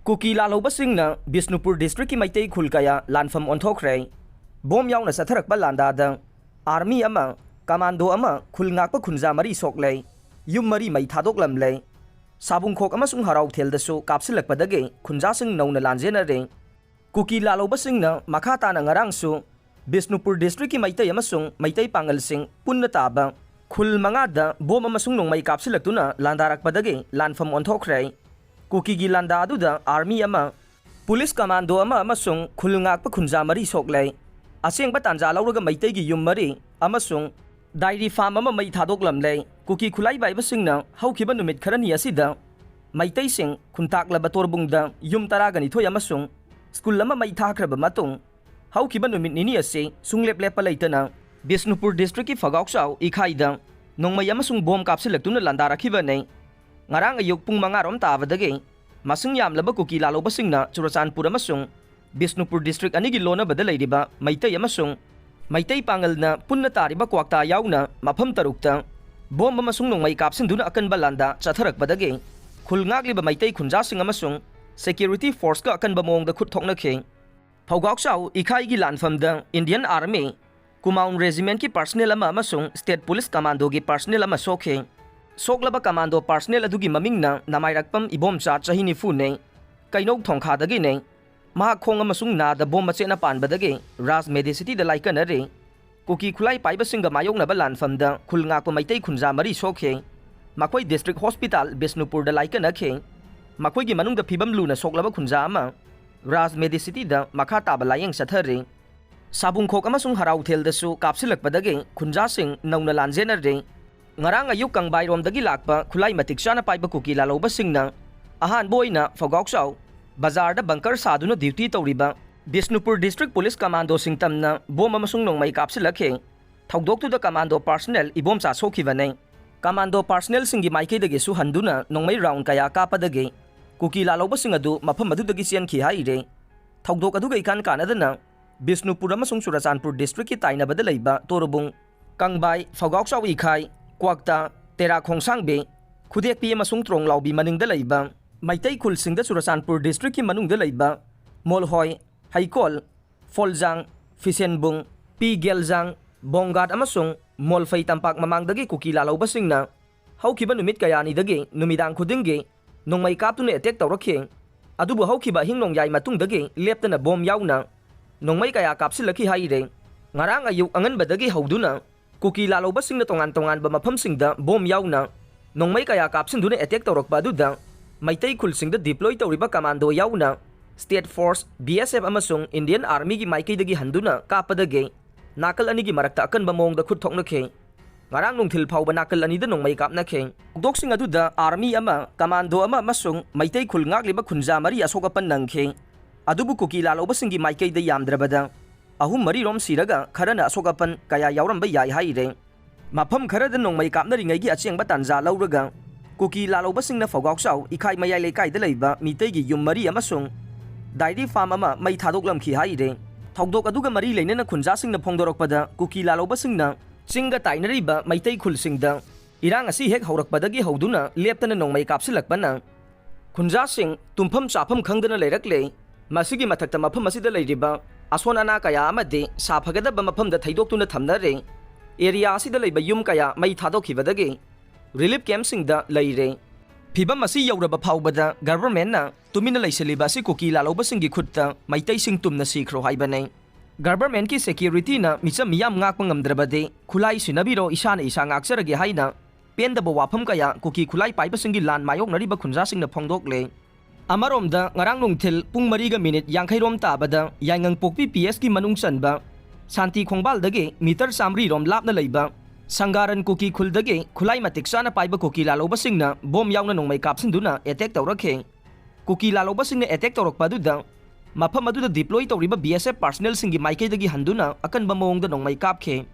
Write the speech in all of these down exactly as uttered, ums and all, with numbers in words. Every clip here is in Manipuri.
ꯀꯨꯀꯤ ꯂꯥꯜꯍꯧꯕꯁꯤꯡꯅ ꯕꯤꯁꯅꯨꯄꯨꯔ ꯗꯤꯁꯇ꯭ꯔꯤꯛꯀꯤ ꯃꯩꯇꯩ ꯈꯨꯜ ꯀꯌꯥ ꯂꯥꯟꯐꯝ ꯑꯣꯟꯊꯣꯛꯈ꯭ꯔꯦ꯫ ꯕꯣꯝ ꯌꯥꯎꯅ ꯆꯠꯊꯔꯛꯄ ꯂꯥꯟꯗꯥꯗ ꯑꯥꯔꯃꯤ ꯑꯃ, ꯀꯃꯥꯟꯗꯣ ꯑꯃ, ꯈꯨꯜ ꯉꯥꯛꯄ ꯈꯨꯟꯖꯥ ꯃꯔꯤ ꯁꯣꯛꯂꯦ꯫ ꯌꯨꯝ ꯃꯔꯤ ꯃꯩ ꯊꯥꯗꯣꯛꯂꯝꯂꯦ꯫ ꯁꯥꯕꯨꯡꯈꯣꯛ ꯑꯃꯁꯨꯡ ꯍꯔꯥꯎꯊꯦꯜꯗꯁꯨ ꯀꯥꯞꯁꯤꯜꯂꯛꯄꯗꯒꯤ ꯈꯨꯟꯖꯥꯁꯤꯡ ꯅꯧꯅ ꯂꯥꯟꯖꯦꯟꯅꯔꯦ꯫ ꯀꯨꯀꯤ ꯂꯥꯜꯍꯧꯕꯁꯤꯡꯅ ꯃꯈꯥ ꯇꯥꯅ ꯉꯔꯥꯡꯁꯨ ꯕꯤꯁꯅꯨꯄꯨꯔ ꯗꯤꯁꯇ꯭ꯔꯤꯛꯀꯤ ꯃꯩꯇꯩ ꯑꯃꯁꯨꯡ ꯃꯩꯇꯩ ꯄꯥꯉꯜꯁꯤꯡ ꯄꯨꯟꯅ ꯇꯥꯕ ꯈꯨꯜ ꯃꯉꯥꯗ ꯕꯣꯝ ꯑꯃꯁꯨꯡ ꯅꯣꯡꯃꯩ ꯀꯥꯞꯁꯤꯜꯂꯛꯇꯨꯅ ꯂꯥꯟꯗꯥꯔꯛꯄꯗꯒꯤ ꯂꯥꯟꯐꯝ ꯑꯣꯟꯊꯣꯛꯈ꯭ꯔꯦ꯫ ꯀꯨꯀꯤꯒꯤ ꯂꯥꯟꯗꯥ ꯑꯗꯨꯗ ꯑꯥꯔꯃꯤ ꯑꯃ, ꯄꯨꯂꯤꯁ ꯀꯃꯥꯟꯗꯣ ꯑꯃ ꯑꯃꯁꯨꯡ ꯈꯨꯜ ꯉꯥꯛꯄ ꯈꯨꯟꯖꯥ ꯃꯔꯤ ꯁꯣꯛꯂꯦ꯫ ꯑꯁꯦꯡꯕ ꯇꯥꯟꯖꯥ ꯂꯧꯔꯒ ꯃꯩꯇꯩꯒꯤ ꯌꯨꯝ ꯃꯔꯤ ꯑꯃꯁꯨꯡ ꯗꯥꯏꯔꯤ ꯐꯥꯔꯝ ꯑꯃ ꯃꯩ ꯊꯥꯗꯣꯛꯂꯝꯂꯦ꯫ ꯀꯨꯀꯤ ꯈꯨꯠꯂꯥꯏ ꯄꯥꯏꯕꯁꯤꯡꯅ ꯍꯧꯈꯤꯕ ꯅꯨꯃꯤꯠ ꯈꯔꯅꯤ ꯑꯁꯤꯗ ꯃꯩꯇꯩꯁꯤꯡ ꯈꯨꯟꯇꯥꯛꯂꯕ ꯇꯣꯔꯕꯨꯡꯗ ꯌꯨꯝ ꯇꯔꯥꯒ ꯅꯤꯊꯣꯏ ꯑꯃꯁꯨꯡ ꯁ꯭ꯀꯨꯜ ꯑꯃ ꯃꯩ ꯊꯥꯈ꯭ꯔꯕ ꯃꯇꯨꯡ, ꯍꯧꯈꯤꯕ ꯅꯨꯃꯤꯠ ꯅꯤꯅꯤ ꯑꯁꯤ ꯁꯨꯡꯂꯦꯞ ꯂꯦꯞꯄ ꯂꯩꯇꯅ ꯕꯤꯁꯅꯨꯄꯨꯔ ꯗꯤꯁꯇ꯭ꯔꯤꯛꯀꯤ ꯐꯒꯥꯎꯆꯥꯎ ꯏꯈꯥꯏꯗ ꯅꯣꯡꯃꯩ ꯑꯃꯁꯨꯡ ꯕꯣꯝ ꯀꯥꯞꯁꯤꯜꯂꯛꯇꯨꯅ ꯂꯥꯟꯗꯥꯔꯛꯈꯤꯕꯅꯤ꯫ ꯉꯔꯥꯡ ꯑꯌꯨꯛ ꯄꯨꯡ ꯃꯉꯥ ꯔꯣꯝ ꯇꯥꯕꯗꯒꯤ ꯃꯁꯤꯡ ꯌꯥꯝꯂꯕ ꯀꯨꯀꯤ ꯂꯥꯜꯍꯧꯕꯁꯤꯡꯅ ꯆꯨꯔꯆꯥꯟꯄꯨꯔ ꯑꯃꯁꯨꯡ ꯕꯤꯁꯅꯨꯄꯨꯔ ꯗꯤꯁꯇ꯭ꯔꯤꯛ ꯑꯅꯤꯒꯤ ꯂꯣꯟꯅꯕꯗ ꯂꯩꯔꯤꯕ ꯃꯩꯇꯩ ꯑꯃꯁꯨꯡ ꯃꯩꯇꯩ ꯄꯥꯉꯜꯅ ꯄꯨꯟꯅ ꯇꯥꯔꯤꯕ ꯀ꯭ꯋꯥꯛꯇꯥ ꯌꯥꯎꯅ ꯃꯐꯝ ꯇꯔꯨꯛꯇ ꯕꯣꯝ ꯑꯃꯁꯨꯡ ꯅꯣꯡꯃꯩ ꯀꯥꯞꯁꯤꯟꯗꯨꯅ ꯑꯀꯟꯕ ꯂꯥꯟꯗꯥ ꯆꯠꯊꯔꯛꯄꯗꯒꯤ ꯈꯨꯜ ꯉꯥꯛꯂꯤꯕ ꯃꯩꯇꯩ ꯈꯨꯟꯖꯥꯁꯤꯡ ꯑꯃꯁꯨꯡ ꯁꯦꯀ꯭ꯌꯨꯔꯤꯇꯤ ꯐꯣꯔꯁꯀ ꯑꯀꯟꯕ ꯃꯑꯣꯡꯗ ꯈꯨꯠ ꯊꯣꯛꯅꯈꯤ꯫ ꯐꯧꯒꯥꯎꯆꯥꯎ ꯏꯈꯥꯏꯒꯤ ꯂꯥꯟꯐꯝꯗ ꯏꯟꯗꯤꯌꯟ ꯑꯥꯔꯃꯤ, ꯀꯨꯃꯥꯎꯟ ꯔꯦꯖꯤꯃꯦꯟꯠꯀꯤ ꯄꯥꯔꯁꯅꯦꯜ ꯑꯃ ꯑꯃꯁꯨꯡ ꯁ꯭ꯇꯦꯠ ꯄꯨꯂꯤꯁ ꯀꯃꯥꯟꯗꯣꯒꯤ ꯄꯥꯔꯁꯅꯦꯜ ꯑꯃ ꯁꯣꯛꯈꯤ꯫ ꯁꯣꯛꯂꯕ ꯀꯃꯥꯟꯗꯣ ꯄꯥꯔꯁꯅꯦꯜ ꯑꯗꯨꯒꯤ ꯃꯃꯤꯡꯅ ꯅꯃꯥꯏꯔꯛꯄꯝ ꯏꯕꯣꯝꯆꯥ, ꯆꯍꯤ ꯅꯤꯐꯨꯅꯤ, ꯀꯩꯅꯧ ꯊꯣꯡꯈꯥꯗꯒꯤꯅꯤ꯫ ꯃꯍꯥꯛ ꯈꯣꯡ ꯑꯃꯁꯨꯡ ꯅꯥꯗ ꯕꯣꯝ ꯃꯆꯦꯠꯅ ꯄꯥꯟꯕꯗꯒꯤ ꯔꯥꯖ ꯃꯦꯗꯤꯁꯤꯇꯤꯗ ꯂꯥꯏꯀꯠꯅꯔꯤ꯫ ꯀꯨꯀꯤ ꯈꯨꯠꯂꯥꯏ ꯄꯥꯏꯕꯁꯤꯡꯒ ꯃꯥꯌꯣꯛꯅꯕ ꯂꯥꯟꯐꯝꯗ ꯈꯨꯜ ꯉꯥꯛꯄ ꯃꯩꯇꯩ ꯈꯨꯟꯖꯥ ꯃꯔꯤ ꯁꯣꯛꯈꯤ꯫ ꯃꯈꯣꯏ ꯗꯤꯁꯇ꯭ꯔꯤꯛ ꯍꯣꯁꯄꯤꯇꯥꯜ ꯕꯤꯁꯅꯨꯄꯨꯔꯗ ꯂꯥꯏꯀꯠꯅꯈꯤ꯫ ꯃꯈꯣꯏꯒꯤ ꯃꯅꯨꯡꯗ ꯐꯤꯕꯝ ꯂꯨꯅ ꯁꯣꯛꯂꯕ ꯈꯨꯟꯖꯥ ꯑꯃ ꯔꯥꯖ ꯃꯦꯗꯤꯁꯤꯇꯤꯗ ꯃꯈꯥ ꯇꯥꯕ ꯂꯥꯌꯦꯡ ꯆꯠꯊꯔꯤ꯫ ꯁꯥꯕꯨꯡꯈꯣꯛ ꯑꯃꯁꯨꯡ ꯍꯔꯥꯎꯊꯦꯜꯗꯁꯨ ꯀꯥꯞꯁꯤꯜꯂꯛꯄꯗꯒꯤ ꯈꯨꯟꯖꯥꯁꯤꯡ ꯅꯧꯅ ꯂꯥꯟꯖꯦꯟꯅꯔꯦ꯫ ꯉꯔꯥꯡ ꯑꯌꯨꯛ ꯀꯪꯕꯥꯏꯔꯣꯝꯗꯒꯤ ꯂꯥꯛꯄ ꯈꯨꯠꯂꯥꯏ ꯃꯇꯤꯛ ꯆꯥꯅ ꯄꯥꯏꯕ ꯀꯨꯀꯤ ꯂꯥꯜꯍꯧꯕꯁꯤꯡꯅ ꯑꯍꯥꯟꯕ ꯑꯣꯏꯅ ꯐꯧꯒꯥꯎꯆꯥꯎ ꯕꯖꯥꯔꯗ ꯕꯪꯀꯔ ꯁꯥꯗꯨꯅ ꯗ꯭ꯌꯨꯇꯤ ꯇꯧꯔꯤꯕ ꯕꯤꯁꯅꯨꯄꯨꯔ ꯗꯤꯁꯇ꯭ꯔꯤꯛ ꯄꯨꯂꯤꯁ ꯀꯃꯥꯟꯗꯣꯁꯤꯡ ꯇꯝꯅ ꯕꯣꯝ ꯑꯃꯁꯨꯡ ꯅꯣꯡꯃꯩ ꯀꯥꯞꯁꯤꯜꯂꯛꯈꯤ꯫ ꯊꯧꯗꯣꯛꯇꯨꯗ ꯀꯃꯥꯟꯗꯣ ꯄꯥꯔꯁꯅꯦꯜ ꯏꯕꯣꯝꯆꯥ ꯁꯣꯛꯈꯤꯕꯅꯤ꯫ ꯀꯃꯥꯟꯗꯣ ꯄꯥꯔꯁꯅꯦꯜꯁꯤꯡꯒꯤ ꯃꯥꯏꯀꯩꯗꯒꯤꯁꯨ ꯍꯟꯗꯨꯅ ꯅꯣꯡꯃꯩ ꯔꯥꯎꯟ ꯀꯌꯥ ꯀꯥꯞꯄꯗꯒꯤ ꯀꯨꯀꯤ ꯂꯥꯜꯍꯧꯕꯁꯤꯡ ꯑꯗꯨ ꯃꯐꯝ ꯑꯗꯨꯗꯒꯤ ꯆꯦꯟꯈꯤ ꯍꯥꯏꯔꯦ꯫ ꯊꯧꯗꯣꯛ ꯑꯗꯨꯒ ꯏꯀꯥꯟ ꯀꯥꯟꯅꯗꯅ ꯕꯤꯁꯅꯨꯄꯨꯔ ꯑꯃꯁꯨꯡ ꯆꯨꯔꯆꯥꯟꯄꯨꯔ ꯗꯤꯁꯇ꯭ꯔꯤꯛꯀꯤ ꯇꯥꯏꯅꯕꯗ ꯂꯩꯕ ꯇꯣꯔꯕꯨꯡ, ꯀꯪꯕꯥꯏ, ꯐꯧꯒꯥꯎꯆꯥꯎ ꯏꯈꯥꯏ, ꯀ꯭ꯋꯥꯛꯇꯥ, ꯇꯦꯔꯥ ꯈꯣꯡꯁꯥꯡꯕꯤ, ꯈꯨꯗꯦꯛꯄꯤ ꯑꯃꯁꯨꯡ ꯇ꯭ꯔꯣꯡꯂꯥꯎꯕꯤ ꯃꯅꯤꯡꯗ ꯂꯩꯕ ꯃꯩꯇꯩ ꯈꯨꯜꯁꯤꯡꯗ ꯆꯨꯔꯆꯥꯟꯄꯨꯔ ꯗꯤꯁꯇ꯭ꯔꯤꯛꯀꯤ ꯃꯅꯨꯡꯗ ꯂꯩꯕ ꯃꯣꯜꯍꯣꯏ, ꯍꯩꯀꯣꯜ, ꯐꯣꯜꯖꯥꯡ, ꯐꯤꯁꯦꯟꯕꯨꯡ, ꯄꯤ ꯒꯦꯜꯖꯥꯡ, ꯕꯣꯡꯒꯥꯠ ꯑꯃꯁꯨꯡ ꯃꯣꯜꯐꯩ ꯇꯝꯄꯥꯛ ꯃꯃꯥꯡꯗꯒꯤ ꯀꯨꯀꯤ ꯂꯥꯜꯍꯧꯕꯁꯤꯡꯅ ꯍꯧꯈꯤꯕ ꯅꯨꯃꯤꯠ ꯀꯌꯥꯅꯤꯗꯒꯤ ꯅꯨꯃꯤꯗꯥꯡ ꯈꯨꯗꯤꯡꯒꯤ ꯅꯣꯡꯃꯩ ꯀꯥꯞꯇꯨꯅ ꯑꯦꯇꯦꯛ ꯇꯧꯔꯛꯈꯤ꯫ ꯑꯗꯨꯕꯨ ꯍꯧꯈꯤꯕ ꯑꯍꯤꯡ ꯅꯣꯡꯌꯥꯏ ꯃꯇꯨꯡꯗꯒꯤ ꯂꯦꯞꯇꯅ ꯕꯣꯝ ꯌꯥꯎꯅ ꯅꯣꯡꯃꯩ ꯀꯌꯥ ꯀꯥꯞꯁꯤꯜꯂꯛꯈꯤ ꯍꯥꯏꯔꯦ꯫ ꯉꯔꯥꯡ ꯑꯌꯨꯛ ꯑꯉꯟꯕꯗꯒꯤ ꯍꯧꯗꯨꯅ ꯀꯨꯀꯤ ꯂꯥꯜꯍꯧꯕꯁꯤꯡꯅ ꯇꯣꯉꯥꯟ ꯇꯣꯉꯥꯟꯕ ꯃꯐꯝꯁꯤꯡꯗ ꯕꯣꯝ ꯌꯥꯎꯅ ꯅꯣꯡꯃꯩ ꯀꯌꯥ ꯀꯥꯞꯁꯤꯟꯗꯨꯅ ꯑꯦꯇꯦꯛ ꯇꯧꯔꯛꯄ ꯑꯗꯨꯗ ꯃꯩꯇꯩ ꯈꯨꯜꯁꯤꯡꯗ ꯗꯤꯄ꯭ꯂꯣꯏ ꯇꯧꯔꯤꯕ ꯀꯃꯥꯟꯗꯣ ꯌꯥꯎꯅ ꯁ꯭ꯇꯦꯠ ꯐꯣꯔꯁ, ꯕꯤ ꯑꯦꯁ ꯑꯦꯐ ꯑꯃꯁꯨꯡ ꯏꯟꯗꯤꯌꯟ ꯑꯥꯔꯃꯤꯒꯤ ꯃꯥꯏꯀꯩꯗꯒꯤ ꯍꯟꯗꯨꯅ ꯀꯥꯞꯄꯗꯒꯤ ꯅꯥꯀꯜ ꯑꯅꯤꯒꯤ ꯃꯔꯛꯇ ꯑꯀꯟꯕ ꯃꯑꯣꯡꯗ ꯈꯨꯠ ꯊꯣꯛꯅꯈꯤ꯫ ꯉꯔꯥꯡ ꯅꯨꯡꯊꯤꯜ ꯐꯥꯎꯕ ꯅꯥꯀꯜ ꯑꯅꯤꯗ ꯅꯣꯡꯃꯩ ꯀꯥꯞꯅꯈꯤ꯫ ꯊꯧꯗꯣꯛꯁꯤꯡ ꯑꯗꯨꯗ ꯑꯥꯔꯃꯤ ꯑꯃ, ꯀꯃꯥꯟꯗꯣ ꯑꯃ ꯑꯃꯁꯨꯡ ꯃꯩꯇꯩ ꯈꯨꯜ ꯉꯥꯛꯂꯤꯕ ꯈꯨꯟꯖꯥ ꯃꯔꯤ ꯑꯁꯣꯛ ꯑꯄꯟ ꯅꯪꯈꯤ꯫ ꯑꯗꯨꯕꯨ ꯀꯨꯀꯤ ꯂꯥꯜꯍꯧꯕꯁꯤꯡꯒꯤ ꯃꯥꯏꯀꯩꯗ ꯌꯥꯝꯗ꯭ꯔꯕꯗ ꯑꯍꯨꯝ ꯃꯔꯤꯔꯣꯝ ꯁꯤꯔꯒ ꯈꯔꯅ ꯑꯁꯣꯛ ꯑꯄꯟ ꯀꯌꯥ ꯌꯥꯎꯔꯝꯕ ꯌꯥꯏ ꯍꯥꯏꯔꯦ꯫ ꯃꯐꯝ ꯈꯔꯗ ꯅꯣꯡꯃꯩ ꯀꯥꯞꯅꯔꯤꯉꯩꯒꯤ ꯑꯆꯦꯡꯕ ꯇꯥꯟꯖꯥ ꯂꯧꯔꯒ ꯀꯨꯀꯤ ꯂꯥꯜꯍꯧꯕꯁꯤꯡꯅ ꯐꯧꯒꯥꯎꯆꯥꯎ ꯏꯈꯥꯏ ꯃꯌꯥꯏ ꯂꯩꯀꯥꯏꯗ ꯂꯩꯕ ꯃꯤꯇꯩꯒꯤ ꯌꯨꯝ ꯃꯔꯤ ꯑꯃꯁꯨꯡ ꯗꯥꯏꯔꯤ ꯐꯥꯔꯝ ꯑꯃ ꯃꯩ ꯊꯥꯗꯣꯛꯂꯝꯈꯤ ꯍꯥꯏꯔꯦ꯫ ꯊꯧꯗꯣꯛ ꯑꯗꯨꯒ ꯃꯔꯤ ꯂꯩꯅꯅ ꯈꯨꯟꯖꯥꯁꯤꯡꯅ ꯐꯣꯡꯗꯣꯔꯛꯄꯗ ꯀꯨꯀꯤ ꯂꯥꯜꯍꯧꯕꯁꯤꯡꯅ ꯆꯤꯡꯒ ꯇꯥꯏꯅꯔꯤꯕ ꯃꯩꯇꯩ ꯈꯨꯜꯁꯤꯡꯗ ꯏꯔꯥꯡ ꯑꯁꯤ ꯍꯦꯛ ꯍꯧꯔꯛꯄꯗꯒꯤ ꯍꯧꯗꯨꯅ ꯂꯦꯞꯇꯅ ꯅꯣꯡꯃꯩ ꯀꯥꯞꯁꯤꯜꯂꯛꯄꯅ ꯈꯨꯟꯖꯥꯁꯤꯡ ꯇꯨꯝꯐꯝ ꯆꯥꯐꯝ ꯈꯪꯗꯅ ꯂꯩꯔꯛꯂꯦ꯫ ꯃꯁꯤꯒꯤ ꯃꯊꯛꯇ ꯃꯐꯝ ꯑꯁꯤꯗ ꯂꯩꯔꯤꯕ ꯑꯁꯣꯟ ꯑꯅꯥ ꯀꯌꯥ ꯑꯃꯗꯤ ꯁꯥꯐꯒꯗꯕ ꯃꯐꯝꯗ ꯊꯩꯗꯣꯛꯇꯨꯅ ꯊꯝꯅꯔꯦ꯫ ꯑꯦꯔꯤꯌꯥ ꯑꯁꯤꯗ ꯂꯩꯕ ꯌꯨꯝ ꯀꯌꯥ ꯃꯩ ꯊꯥꯗꯣꯛꯈꯤꯕꯗꯒꯤ ꯔꯤꯂꯤꯐ ꯀꯦꯝꯞꯁꯤꯡꯗ ꯂꯩꯔꯦ꯫ ꯐꯤꯚꯝ ꯑꯁꯤ ꯌꯧꯔꯕ ꯐꯥꯎꯕꯗ ꯒꯚꯔꯟꯃꯦꯟꯠꯅ ꯇꯨꯃꯤꯟꯅ ꯂꯩꯁꯤꯜꯂꯤꯕ ꯑꯁꯤ ꯀꯨꯀꯤ ꯂꯥꯜꯍꯧꯕꯁꯤꯡꯒꯤ ꯈꯨꯠꯇ ꯃꯩꯇꯩꯁꯤꯡ ꯇꯨꯝꯅ ꯁꯤꯈ꯭ꯔꯣ ꯍꯥꯏꯕꯅꯤ꯫ ꯒꯚꯔꯟꯃꯦꯟꯠꯀꯤ ꯁꯦꯀ꯭ꯌꯨꯔꯤꯇꯤꯅ ꯃꯤꯆꯝ ꯃꯤꯌꯥꯝ ꯉꯥꯛꯄ ꯉꯝꯗ꯭ꯔꯕꯗꯤ ꯈꯨꯠꯂꯥꯏ ꯁꯤꯟꯅꯕꯤꯔꯣ, ꯏꯁꯥꯅ ꯏꯁꯥ ꯉꯥꯛꯆꯔꯒꯦ ꯍꯥꯏꯅ ꯄꯦꯟꯗꯕ ꯋꯥꯐꯝ ꯀꯌꯥ ꯀꯨꯀꯤ ꯈꯨꯠꯂꯥꯏ ꯄꯥꯏꯕꯁꯤꯡꯒꯤ ꯂꯥꯟ ꯃꯥꯌꯣꯛꯅꯔꯤꯕ ꯈꯨꯟꯖꯥꯁꯤꯡꯅ ꯐꯣꯡꯗꯣꯛꯂꯦ꯫ ꯑꯃꯔꯣꯝꯗ ꯉꯔꯥꯡ ꯅꯨꯡꯊꯤꯜ ꯄꯨꯡ ꯃꯔꯤꯒ ꯃꯤꯅꯤꯠ ꯌꯥꯡꯈꯩꯔꯣꯝ ꯇꯥꯕꯗ ꯌꯥꯏꯉꯪꯄꯣꯛꯄꯤ ꯄꯤ ꯑꯦꯁꯀꯤ ꯃꯅꯨꯡ ꯆꯟꯕ ꯁꯥꯟꯇꯤ ꯈꯣꯡꯕꯥꯜꯗꯒꯤ ꯃꯤꯇꯔ ꯆꯥꯃꯔꯤꯔꯣꯝ ꯂꯥꯞꯅ ꯂꯩꯕ ꯁꯪꯒꯥꯔꯟ ꯀꯨꯀꯤ ꯈꯨꯜꯗꯒꯤ ꯈꯨꯠꯂꯥꯏ ꯃꯇꯤꯛ ꯆꯥꯅ ꯄꯥꯏꯕ ꯀꯨꯀꯤ ꯂꯥꯜꯍꯧꯕꯁꯤꯡꯅ ꯕꯣꯝ ꯌꯥꯎꯅ ꯅꯣꯡꯃꯩ ꯀꯥꯞꯁꯤꯟꯗꯨꯅ ꯑꯦꯇꯦꯛ ꯇꯧꯔꯛꯈꯤ꯫ ꯀꯨꯀꯤ ꯂꯥꯜꯍꯧꯕꯁꯤꯡꯅ ꯑꯦꯇꯦꯛ ꯇꯧꯔꯛꯄ ꯑꯗꯨꯗ ꯃꯐꯝ ꯑꯗꯨꯗ ꯗꯤꯄ꯭ꯂꯣꯏ ꯇꯧꯔꯤꯕ ꯕꯤ ꯑꯦꯁ ꯑꯦꯐ ꯄꯥꯔꯁꯅꯦꯜꯁꯤꯡꯒꯤ ꯃꯥꯏꯀꯩꯗꯒꯤ ꯍꯟꯗꯨꯅ ꯑꯀꯟꯕ ꯃꯑꯣꯡꯗ ꯅꯣꯡꯃꯩ ꯀꯥꯞꯈꯤ꯫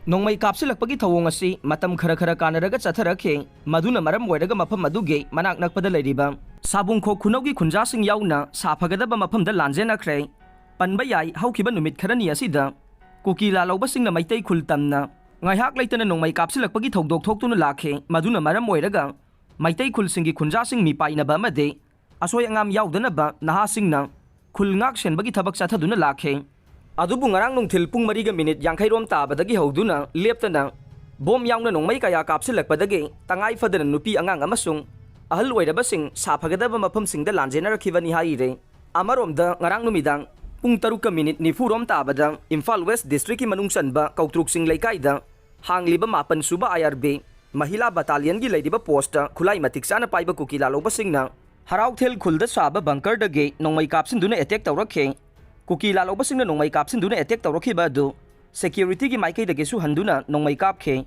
ꯅꯣꯡꯃꯩ ꯀꯥꯞꯁꯤꯜꯂꯛꯄꯒꯤ ꯊꯧꯑꯣꯡ ꯑꯁꯤ ꯃꯇꯝ ꯈꯔ ꯈꯔ ꯀꯥꯟꯅꯔꯒ ꯆꯠꯊꯔꯛꯈꯤ꯫ ꯃꯗꯨꯅ ꯃꯔꯝ ꯑꯣꯏꯔꯒ ꯃꯐꯝ ꯑꯗꯨꯒꯤ ꯃꯅꯥꯛ ꯅꯛꯄꯗ ꯂꯩꯔꯤꯕ ꯁꯥꯕꯨꯡꯈꯣꯛ ꯈꯨꯅꯧꯒꯤ ꯈꯨꯟꯖꯥꯁꯤꯡ ꯌꯥꯎꯅ ꯁꯥꯐꯒꯗꯕ ꯃꯐꯝꯗ ꯂꯥꯟꯖꯦꯟꯅꯈ꯭ꯔꯦ꯫ ꯄꯟꯕ ꯌꯥꯏ, ꯍꯧꯈꯤꯕ ꯅꯨꯃꯤꯠ ꯈꯔꯅꯤ ꯑꯁꯤꯗ ꯀꯨꯀꯤ ꯂꯥꯜꯍꯧꯕꯁꯤꯡꯅ ꯃꯩꯇꯩ ꯈꯨꯜ ꯇꯝꯅ ꯉꯥꯏꯍꯥꯛ ꯂꯩꯇꯅ ꯅꯣꯡꯃꯩ ꯀꯥꯞꯁꯤꯜꯂꯛꯄꯒꯤ ꯊꯧꯗꯣꯛ ꯊꯣꯛꯇꯨꯅ ꯂꯥꯛꯈꯤ꯫ ꯃꯗꯨꯅ ꯃꯔꯝ ꯑꯣꯏꯔꯒ ꯃꯩꯇꯩ ꯈꯨꯜꯁꯤꯡꯒꯤ ꯈꯨꯟꯖꯥꯁꯤꯡ ꯃꯤꯄꯥꯏꯅꯕ ꯑꯃꯗꯤ ꯑꯁꯣꯏ ꯑꯉꯥꯝ ꯌꯥꯎꯗꯅꯕ ꯅꯍꯥꯁꯤꯡꯅ ꯈꯨꯜ ꯉꯥꯛ ꯁꯦꯟꯕꯒꯤ ꯊꯕꯛ ꯆꯠꯊꯗꯨꯅ ꯂꯥꯛꯈꯤ꯫ ꯑꯗꯨꯕꯨ ꯉꯔꯥꯡ ꯅꯨꯡꯊꯤꯜ ꯄꯨꯡ ꯃꯔꯤꯒ ꯃꯤꯅꯤꯠ ꯌꯥꯡꯈꯩ ꯔꯣꯝ ꯇꯥꯕꯗꯒꯤ ꯍꯧꯗꯨꯅ ꯂꯦꯞꯇꯅ ꯕꯣꯝ ꯌꯥꯎꯅ ꯅꯣꯡꯃꯩ ꯀꯌꯥ ꯀꯥꯞꯁꯤꯜꯂꯛꯄꯗꯒꯤ ꯇꯉꯥꯏ ꯐꯗꯅ ꯅꯨꯄꯤ ꯑꯉꯥꯡ ꯑꯃꯁꯨꯡ ꯑꯍꯜ ꯑꯣꯏꯔꯕꯁꯤꯡ ꯁꯥꯐꯒꯗꯕ ꯃꯐꯝꯁꯤꯡꯗ ꯂꯥꯟꯖꯦꯟꯅꯔꯛꯈꯤꯕꯅꯤ ꯍꯥꯏꯔꯦ꯫ ꯑꯃꯔꯣꯝꯗ ꯉꯔꯥꯡ ꯅꯨꯃꯤꯗꯥꯡ ꯄꯨꯡ ꯇꯔꯨꯛꯀ ꯃꯤꯅꯤꯠ ꯅꯤꯐꯨ ꯔꯣꯝ ꯇꯥꯕꯗ ꯏꯝꯐꯥꯜ ꯋꯦꯁ ꯗꯤꯁꯇ꯭ꯔꯤꯛꯀꯤ ꯃꯅꯨꯡ ꯆꯟꯕ ꯀꯧꯇ꯭ꯔꯨꯛꯁꯤꯡ ꯂꯩꯀꯥꯏꯗ ꯍꯥꯡꯂꯤꯕ ꯃꯥꯄꯟ ꯁꯨꯕ ꯑꯥꯏ ꯑꯥꯔ ꯕꯤ ꯃꯍꯤꯂꯥ ꯕꯇꯥꯂꯤꯌꯟꯒꯤ ꯂꯩꯔꯤꯕ ꯄꯣꯁꯇ ꯈꯨꯠꯂꯥꯏ ꯃꯇꯤꯛ ꯆꯥꯅ ꯄꯥꯏꯕ ꯀꯨꯀꯤ ꯂꯥꯜꯍꯧꯕꯁꯤꯡꯅ ꯍꯔꯥꯎꯊꯦꯜ ꯈꯨꯜꯗ ꯁꯥꯕ ꯕꯪꯀꯔꯗꯒꯤ ꯅꯣꯡꯃꯩ ꯀꯥꯞꯁꯤꯟꯗꯨꯅ ꯑꯦꯇꯦꯛ ꯇꯧꯔꯛꯈꯤ꯫ ꯀꯨꯀꯤ ꯂꯥꯜꯍꯧꯕꯁꯤꯡꯅ ꯅꯣꯡꯃꯩ ꯀꯥꯞꯁꯤꯟꯗꯨꯅ ꯑꯦꯇꯦꯛ ꯇꯧꯔꯛꯈꯤꯕ ꯑꯗꯨ ꯁꯦꯀ꯭ꯌꯨꯔꯤꯇꯤꯒꯤ ꯃꯥꯏꯀꯩꯗꯒꯤꯁꯨ ꯍꯟꯗꯨꯅ ꯅꯣꯡꯃꯩ ꯀꯥꯞꯈꯤ꯫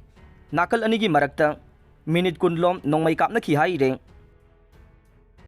ꯅꯥꯀꯜ ꯑꯅꯤꯒꯤ ꯃꯔꯛꯇ ꯃꯤꯅꯤꯠ ꯀꯨꯟ ꯂꯣꯝ ꯅꯣꯡꯃꯩ ꯀꯥꯞꯅꯈꯤ ꯍꯥꯏꯔꯦ꯫